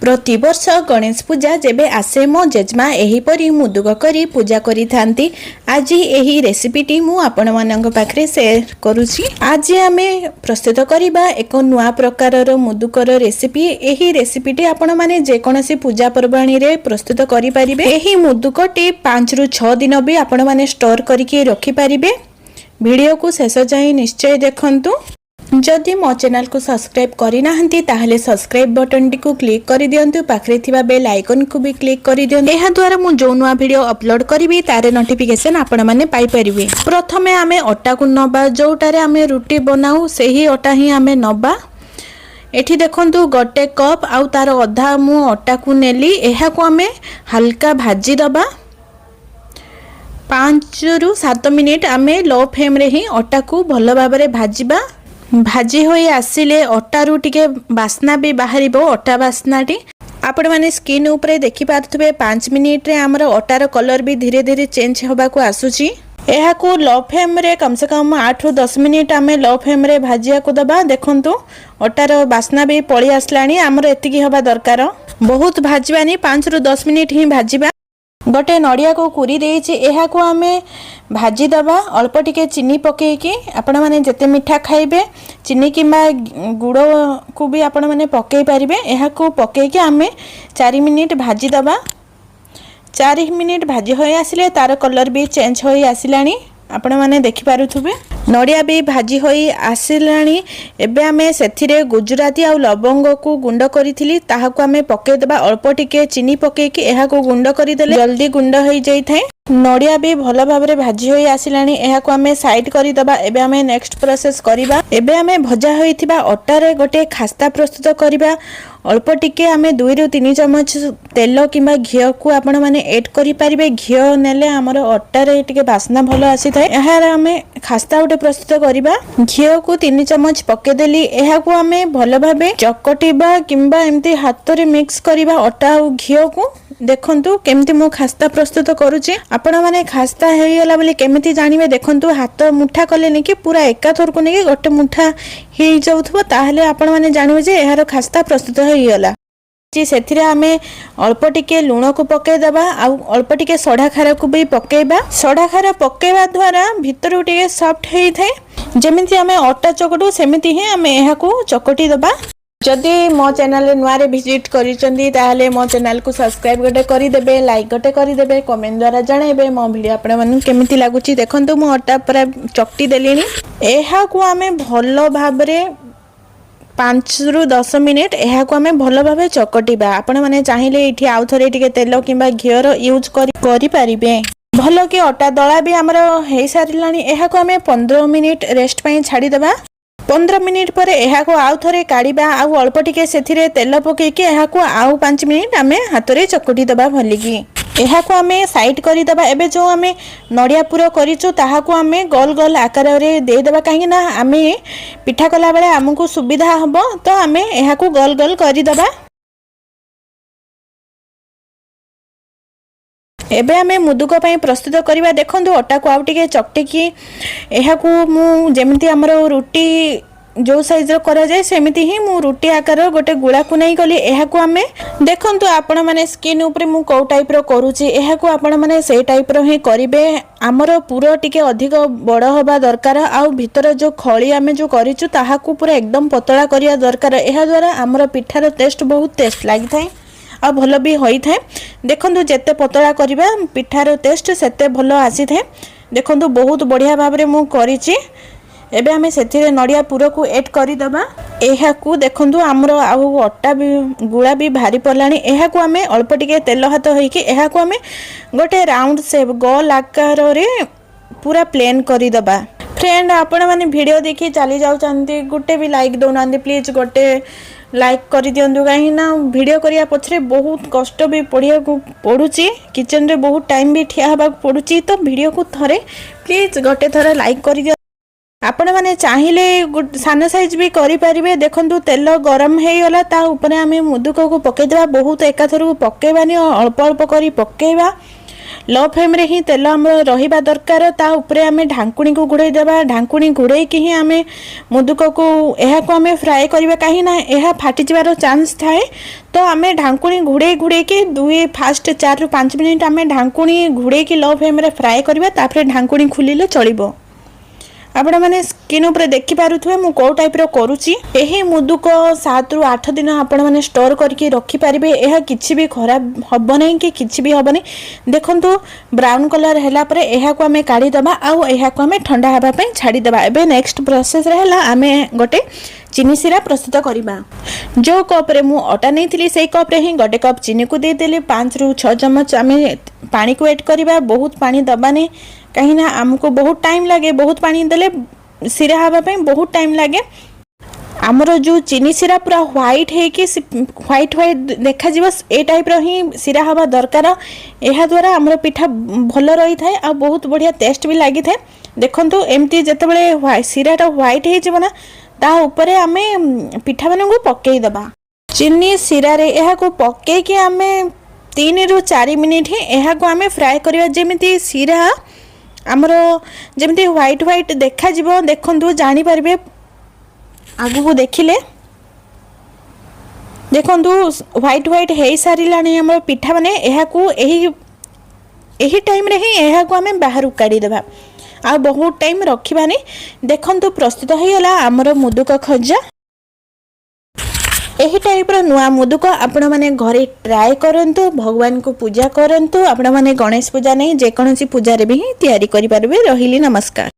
ପ୍ରତିବର୍ଷ ଗଣେଶ ପୂଜା ଯେବେ ଆସେ, ମୋ ଜେଜେମା ଏହିପରି ମୁଦୁକ କରି ପୂଜା କରିଥାନ୍ତି। ଆଜି ଏହି ରେସିପିଟି ମୁଁ ଆପଣମାନଙ୍କ ପାଖରେ ସେୟାର କରୁଛି। ଆଜି ଆମେ ପ୍ରସ୍ତୁତ କରିବା ଏକ ନୂଆ ପ୍ରକାରର ମୁଦୁକର ରେସିପି। ଏହି ରେସିପିଟି ଆପଣମାନେ ଯେକୌଣସି ପୂଜା ପର୍ବାଣୀରେ ପ୍ରସ୍ତୁତ କରିପାରିବେ। ଏହି ମୁଦୁକଟି 5ରୁ 6 ଦିନ ବି ଆପଣମାନେ ଷ୍ଟୋର କରିକି ରଖିପାରିବେ। ଭିଡ଼ିଓକୁ ଶେଷ ଯାଏଁ ନିଶ୍ଚୟ ଦେଖନ୍ତୁ। ଯଦି ମୋ ଚ୍ୟାନେଲକୁ ସବସ୍କ୍ରାଇବ୍ କରିନାହାନ୍ତି, ତାହେଲେ ସବସ୍କ୍ରାଇବ୍ ବଟନଟିକୁ କ୍ଲିକ୍ କରିଦିଅନ୍ତୁ। ପାଖରେ ଥିବା ବେଲ୍ ଆଇକନ୍କୁ ବି କ୍ଲିକ୍ କରିଦିଅନ୍ତୁ। ଏହାଦ୍ୱାରା ମୁଁ ଯେଉଁ ନୂଆ ଭିଡ଼ିଓ ଅପଲୋଡ଼ କରିବି, ତାର ନୋଟିଫିକେସନ୍ ଆପଣମାନେ ପାଇପାରିବେ। ପ୍ରଥମେ ଆମେ ଅଟାକୁ ନେବା। ଯେଉଁଟାରେ ଆମେ ରୁଟି ବନାଉ, ସେହି ଅଟା ହିଁ ଆମେ ନେବା। ଏଠି ଦେଖନ୍ତୁ, ଗୋଟେ କପ୍ ଆଉ ତାର ଅଧା ମୁଁ ଅଟାକୁ ନେଲି। ଏହାକୁ ଆମେ ହାଲକା ଭାଜିଦେବା। 5ରୁ 7 ମିନିଟ୍ ଆମେ ଲୋ ଫ୍ଲେମ୍ରେ ହିଁ ଅଟାକୁ ଭଲ ଭାବରେ ଭାଜିବା। ଭାଜି ହୋଇ ଆସିଲେ ଅଟାରୁ ଟିକେ ବାସ୍ନା ବି ବାହାରିବ, ଅଟା ବାସ୍ନାଟି। ଆପଣମାନେ ସ୍କ୍ରିନ୍ ଉପରେ ଦେଖିପାରୁଥିବେ, 5 ମିନିଟ୍ରେ ଆମର ଅଟାର କଲର୍ ବି ଧୀରେ ଧୀରେ ଚେଞ୍ଜ ହେବାକୁ ଆସୁଛି। ଏହାକୁ ଲୋ ଫ୍ଲେମ୍ରେ କମ୍ ସେ କମ୍ 8ରୁ 10 ମିନିଟ୍ ଆମେ ଲୋ ଫ୍ଲେମ୍ରେ ଭାଜିବାକୁ ଦେବା। ଦେଖନ୍ତୁ, ଅଟାର ବାସ୍ନା ବି ପଳେଇ ଆସିଲାଣି। ଆମର ଏତିକି ହେବା ଦରକାର। ବହୁତ ଭାଜିବାନି, 5ରୁ 10 ମିନିଟ୍ ହିଁ ଭାଜିବା। ଗୋଟେ ନଡ଼ିଆକୁ କୁରି ଦେଇଛି, ଏହାକୁ ଆମେ ଭାଜିଦେବା ଅଳ୍ପ ଟିକେ ଚିନି ପକାଇକି। ଆପଣମାନେ ଯେତେ ମିଠା ଖାଇବେ, ଚିନି କିମ୍ବା ଗୁଡ଼କୁ ବି ଆପଣମାନେ ପକାଇ ପାରିବେ। ଏହାକୁ ପକାଇକି ଆମେ 4 ମିନିଟ୍ ଭାଜିଦେବା। 4 ମିନିଟ୍ ଭାଜି ହୋଇ ଆସିଲେ ତାର କଲର୍ ବି ଚେଞ୍ଜ ହୋଇ ଆସିଲାଣି, ଆପଣମାନେ ଦେଖିପାରୁଥିବେ। ନଡ଼ିଆ ବି ଭାଜି ହୋଇ ଆସିଲାଣି। ଏବେ ଆମେ ସେଥିରେ ଗୁଜୁରାତି ଆଉ ଲବଙ୍ଗକୁ ଗୁଣ୍ଡ କରିଥିଲି, ତାହାକୁ ଆମେ ପକାଇଦେବା। ଅଳ୍ପ ଟିକେ ଚିନି ପକାଇକି ଏହାକୁ ଗୁଣ୍ଡ କରିଦେଲେ ଜଲ୍ଦି ଗୁଣ୍ଡ ହୋଇଯାଇଥାଏ। ନଡ଼ିଆ ବି ଭଲ ଭାବରେ ଭାଜି ହୋଇ ଆସିଲାଣି। ଏହାକୁ ଆମେ ସାଇଡ୍ କରିଦେବା। ଏବେ ଆମେ ନେକ୍ସଟ ପ୍ରୋସେସ୍ କରିବା। ଏବେ ଆମେ ଭଜା ହୋଇଥିବା ଅଟାରେ ଗୋଟେ ଖାସ୍ତା ପ୍ରସ୍ତୁତ କରିବା। ଅଳ୍ପ ଟିକେ ଆମେ 2ରୁ 3 ଚାମଚ ତେଲ କିମ୍ବା ଘିଅକୁ ଆପଣମାନେ ଏଡ୍ କରିପାରିବେ। ଘିଅ ନେଲେ ଆମର ଅଟାରେ ଟିକେ ବାସ୍ନା ଭଲ ଆସିଥାଏ। ଏହାର ଆମେ ଖାସ୍ତା ଗୋଟେ ପ୍ରସ୍ତୁତ କରିବା। ଘିଅକୁ 3 ଚାମଚ ପକେଇଦେଲି। ଏହାକୁ ଆମେ ଭଲ ଭାବେ ଚକଟିବା କିମ୍ବା ଏମିତି ହାତରେ ମିକ୍ସ କରିବା ଅଟା ଆଉ ଘିଅକୁ। ଦେଖନ୍ତୁ କେମିତି ମୁଁ ଖାସ୍ତା ପ୍ରସ୍ତୁତ କରୁଛି। ଆପଣମାନେ ଖାସ୍ତା ହେଇଗଲା ବୋଲି କେମିତି ଜାଣିବେ? ଦେଖନ୍ତୁ, ହାତ ମୁଠା କଲେନି କି ପୁରା ଏକାଥରକୁ ନେଇକି ଗୋଟେ ମୁଠା ହେଇଯାଉଥିବ, ତାହେଲେ ଆପଣମାନେ ଜାଣିବେ ଯେ ଏହାର ଖାସ୍ତା ପ୍ରସ୍ତୁତ ହେଇଗଲା। ସେଥିରେ ଆମେ ଅଳ୍ପ ଟିକେ ଲୁଣକୁ ପକେଇଦେବା ଆଉ ଅଳ୍ପ ଟିକେ ସୋଢ଼ା ଖାରକୁ ବି ପକେଇବା। ସୋଢ଼ା ଖାର ପକେଇବା ଦ୍ୱାରା ଭିତରୁ ଟିକେ ସଫ୍ଟ ହେଇଥାଏ। ଯେମିତି ଆମେ ଅଟା ଚକଟୁ, ସେମିତି ହିଁ ଆମେ ଏହାକୁ ଚକଟି ଦେବା। ଯଦି ମୋ ଚ୍ୟାନେଲରେ ନୂଆରେ ଭିଜିଟ୍ କରିଛନ୍ତି, ତାହେଲେ ମୋ ଚ୍ୟାନେଲକୁ ସବସ୍କ୍ରାଇବ୍ ଗୋଟେ କରିଦେବେ, ଲାଇକ୍ ଗୋଟେ କରିଦେବେ, କମେଣ୍ଟ ଦ୍ୱାରା ଜଣାଇବେ ମୋ ଭିଡ଼ିଓ ଆପଣମାନଙ୍କୁ କେମିତି ଲାଗୁଛି। ଦେଖନ୍ତୁ, ମୁଁ ଅଟା ପୁରା ଚକଟି ଦେଲିଣି। ଏହାକୁ ଆମେ ଭଲ ଭାବରେ 5ରୁ 10 ମିନିଟ୍ ଏହାକୁ ଆମେ ଭଲ ଭାବେ ଚକଟିବା। ଆପଣମାନେ ଚାହିଁଲେ ଏଇଠି ଆଉ ଥରେ ଟିକେ ତେଲ କିମ୍ବା ଘିଅର ୟୁଜ୍ କରିପାରିବେ। ଭଲ କି ଅଟା ଦଳା ବି ଆମର ହେଇସାରିଲାଣି। ଏହାକୁ ଆମେ 15 ମିନିଟ୍ ରେଷ୍ଟ ପାଇଁ ଛାଡ଼ିଦେବା। 15 ମିନିଟ୍ ପରେ ଏହାକୁ ଆଉ ଥରେ କାଢ଼ିବା ଆଉ ଅଳ୍ପ ଟିକେ ସେଥିରେ ତେଲ ପକାଇକି ଏହାକୁ ଆଉ 5 ମିନିଟ୍ ଆମେ ହାତରେ ଚକଟି ଦେବା ଭଲିକି। ଏହାକୁ ଆମେ ସାଇଡ୍ କରିଦେବା। ଏବେ ଯେଉଁ ଆମେ ନଡ଼ିଆ ପୁର କରିଛୁ, ତାହାକୁ ଆମେ ଗୋଲ ଗୋଲ ଆକାରରେ ଦେଇଦେବା। କାହିଁକି ନା ଆମେ ପିଠା କଲାବେଳେ ଆମକୁ ସୁବିଧା ହେବ, ତ ଆମେ ଏହାକୁ ଗୋଲ ଗୋଲ କରିଦେବା। ଏବେ ଆମେ ମୁଦୁକ ପାଇଁ ପ୍ରସ୍ତୁତ କରିବା। ଦେଖନ୍ତୁ, ଅଟାକୁ ଆଉ ଟିକେ ଚକଟିକି ଏହାକୁ ମୁଁ ଯେମିତି ଆମର ରୁଟି ଯେଉଁ ସାଇଜ୍ର କରାଯାଏ, ସେମିତି ହିଁ ମୁଁ ରୁଟି ଆକାର ଗୋଟେ ଗୁଳାକୁ ନେଇଗଲି। ଏହାକୁ ଆମେ, ଦେଖନ୍ତୁ ଆପଣମାନେ, ସ୍କ୍ରିନ୍ ଉପରେ ମୁଁ କେଉଁ ଟାଇପ୍ର କରୁଛି, ଏହାକୁ ଆପଣମାନେ ସେଇ ଟାଇପ୍ର ହିଁ କରିବେ। ଆମର ପୁର ଟିକେ ଅଧିକ ବଡ଼ ହେବା ଦରକାର ଆଉ ଭିତର ଯେଉଁ ଖଳି ଆମେ ଯେଉଁ କରିଛୁ, ତାହାକୁ ପୁରା ଏକଦମ ପତଳା କରିବା ଦରକାର। ଏହାଦ୍ୱାରା ଆମର ପିଠାର ଟେଷ୍ଟ ବହୁତ ଟେଷ୍ଟ ଲାଗିଥାଏ ଆଉ ଭଲ ବି ହୋଇଥାଏ। ଦେଖନ୍ତୁ, ଯେତେ ପତଳା କରିବା, ପିଠାର ଟେଷ୍ଟ ସେତେ ଭଲ ଆସିଥାଏ। ଦେଖନ୍ତୁ, ବହୁତ ବଢ଼ିଆ ଭାବରେ ମୁଁ କରିଛି। ଏବେ ଆମେ ସେଥିରେ ନଡ଼ିଆ ପୁରକୁ ଏଡ୍ କରିଦେବା। ଏହାକୁ ଦେଖନ୍ତୁ, ଆମର ଆଉ ଅଟା ବି ଗୁଳା ବି ବାହାରି ପଡ଼ିଲାଣି। ଏହାକୁ ଆମେ ଅଳ୍ପ ଟିକେ ତେଲ ହାତ ହେଇକି ଏହାକୁ ଆମେ ଗୋଟେ ରାଉଣ୍ଡ ସେପ୍ ଗୋଲ ଆକାରରେ ପୁରା ପ୍ଲେନ୍ କରିଦେବା। ଫ୍ରେଣ୍ଡ, ଆପଣମାନେ ଭିଡ଼ିଓ ଦେଖି ଚାଲି ଯାଉଛନ୍ତି, ଗୋଟେ ବି ଲାଇକ୍ ଦେଉନାହାନ୍ତି। ପ୍ଲିଜ୍ ଗୋଟେ ଲାଇକ୍ କରିଦିଅନ୍ତୁ, କାହିଁକି ନା ଭିଡ଼ିଓ କରିବା ପଛରେ ବହୁତ କଷ୍ଟ ବି ପଡ଼ିବାକୁ ପଡ଼ୁଛି, କିଚେନରେ ବହୁତ ଟାଇମ୍ ବି ଠିଆ ହେବାକୁ ପଡ଼ୁଛି। ତ ଭିଡ଼ିଓକୁ ଥରେ ପ୍ଲିଜ୍ ଗୋଟେ ଥର ଲାଇକ୍ କରିଦିଅ। ଆପଣମାନେ ଚାହିଁଲେ ସାନ ସାଇଜ୍ ବି କରିପାରିବେ। ଦେଖନ୍ତୁ, ତେଲ ଗରମ ହେଇଗଲା। ତା ଉପରେ ଆମେ ମୁଦୁକକୁ ପକାଇଦେବା। ବହୁତ ଏକାଥରକୁ ପକାଇବାନି, ଅଳ୍ପ ଅଳ୍ପ କରି ପକାଇବା। ଲୋ ଫ୍ଲେମ୍ରେ ହିଁ ତେଲ ଆମର ରହିବା ଦରକାର। ତା ଉପରେ ଆମେ ଢାଙ୍କୁଣୀକୁ ଘୋଡ଼େଇ ଦେବା। ଢାଙ୍କୁଣୀ ଘୋଡ଼େଇକି ହିଁ ଆମେ ମୁଦୁକକୁ ଏହାକୁ ଆମେ ଫ୍ରାଏ କରିବା, କାହିଁକି ନା ଏହା ଫାଟିଯିବାର ଚାନ୍ସ ଥାଏ। ତ ଆମେ ଢାଙ୍କୁଣୀ ଘୋଡ଼େଇ ଘୋଡ଼େଇକି ଫାଷ୍ଟ 4ରୁ 5 ମିନିଟ୍ ଆମେ ଢାଙ୍କୁଣୀ ଘୋଡ଼େଇକି ଲୋ ଫ୍ଲେମ୍ରେ ଫ୍ରାଏ କରିବା। ତାପରେ ଢାଙ୍କୁଣୀ ଖୋଲିଲେ ଚଳିବ। ଆପଣମାନେ ସ୍କ୍ରିନ୍ ଉପରେ ଦେଖିପାରୁଥିବେ ମୁଁ କେଉଁ ଟାଇପ୍ର କରୁଛି। ଏହି ମୁଦୁକ 7ରୁ 8 ଦିନ ଆପଣମାନେ ଷ୍ଟୋର୍ କରିକି ରଖିପାରିବେ। ଏହା କିଛି ବି ଖରାପ ହେବ ନାହିଁ କି କିଛି ବି ହେବନି। ଦେଖନ୍ତୁ, ବ୍ରାଉନ୍ କଲର୍ ହେଲା ପରେ ଏହାକୁ ଆମେ କାଢ଼ିଦେବା ଆଉ ଏହାକୁ ଆମେ ଥଣ୍ଡା ହେବା ପାଇଁ ଛାଡ଼ିଦେବା। ଏବେ ନେକ୍ସଟ ପ୍ରୋସେସ୍ରେ ହେଲା ଆମେ ଗୋଟେ ଚିନି ଶିରା ପ୍ରସ୍ତୁତ କରିବା। ଯେଉଁ କପ୍ରେ ମୁଁ ଅଟା ନେଇଥିଲି, ସେଇ କପ୍ରେ ହିଁ ଗୋଟେ କପ୍ ଚିନିକୁ ଦେଇଦେଲି। 5ରୁ 6 ଚାମଚ ଆମେ ପାଣିକୁ ଆଡ଼୍ କରିବା। ବହୁତ ପାଣି ଦେବାନି, କାହିଁକିନା ଆମକୁ ବହୁତ ଟାଇମ୍ ଲାଗେ। ବହୁତ ପାଣି ଦେଲେ ଶିରା ହେବା ପାଇଁ ବହୁତ ଟାଇମ୍ ଲାଗେ। ଆମର ଯେଉଁ ଚିନି ଶିରା ପୁରା ହ୍ୱାଇଟ୍ ହେଇକି ହ୍ୱାଇଟ୍ ହ୍ୱାଇଟ୍ ଦେଖାଯିବ, ଏ ଟାଇପ୍ର ହିଁ ଶିରା ହେବା ଦରକାର। ଏହାଦ୍ୱାରା ଆମର ପିଠା ଭଲ ରହିଥାଏ ଆଉ ବହୁତ ବଢ଼ିଆ ଟେଷ୍ଟ ବି ଲାଗିଥାଏ। ଦେଖନ୍ତୁ, ଏମିତି ଯେତେବେଳେ ଶିରାଟା ହ୍ୱାଇଟ୍ ହେଇଯିବ ନା, ତା ଉପରେ ଆମେ ପିଠାମାନଙ୍କୁ ପକାଇଦେବା। ଚିନି ଶିରାରେ ଏହାକୁ ପକାଇକି ଆମେ 3ରୁ 4 ମିନିଟ୍ ହିଁ ଏହାକୁ ଆମେ ଫ୍ରାଏ କରିବା। ଯେମିତି ଶିରା ଆମର ଯେମିତି ହ୍ୱାଇଟ୍ ହ୍ୱାଇଟ୍ ଦେଖାଯିବ, ଦେଖନ୍ତୁ, ଜାଣିପାରିବେ ଆଗକୁ ଦେଖିଲେ। ଦେଖନ୍ତୁ, ହ୍ୱାଇଟ୍ ହ୍ୱାଇଟ୍ ହେଇସାରିଲାଣି ଆମର ପିଠାମାନେ। ଏହାକୁ ଏହି ଏହି ଟାଇମ୍ରେ ହିଁ ଏହାକୁ ଆମେ ବାହାରକୁ କାଢ଼ିଦେବା, ଆଉ ବହୁତ ଟାଇମ୍ ରଖିବାନି। ଦେଖନ୍ତୁ, ପ୍ରସ୍ତୁତ ହେଇଗଲା ଆମର ମୁଦୁକ ଖଜା। ଏହି ଟାଇପ୍ର ନୂଆ ମୁଦୁକ ଆପଣମାନେ ଘରେ ଟ୍ରାଏ କରନ୍ତୁ, ଭଗବାନଙ୍କୁ ପୂଜା କରନ୍ତୁ। ଆପଣମାନେ ଗଣେଶ ପୂଜା ନେଇ ଯେକୌଣସି ପୂଜାରେ ବି ହିଁ ତିଆରି କରିପାରିବେ। ରହିଲି, ନମସ୍କାର।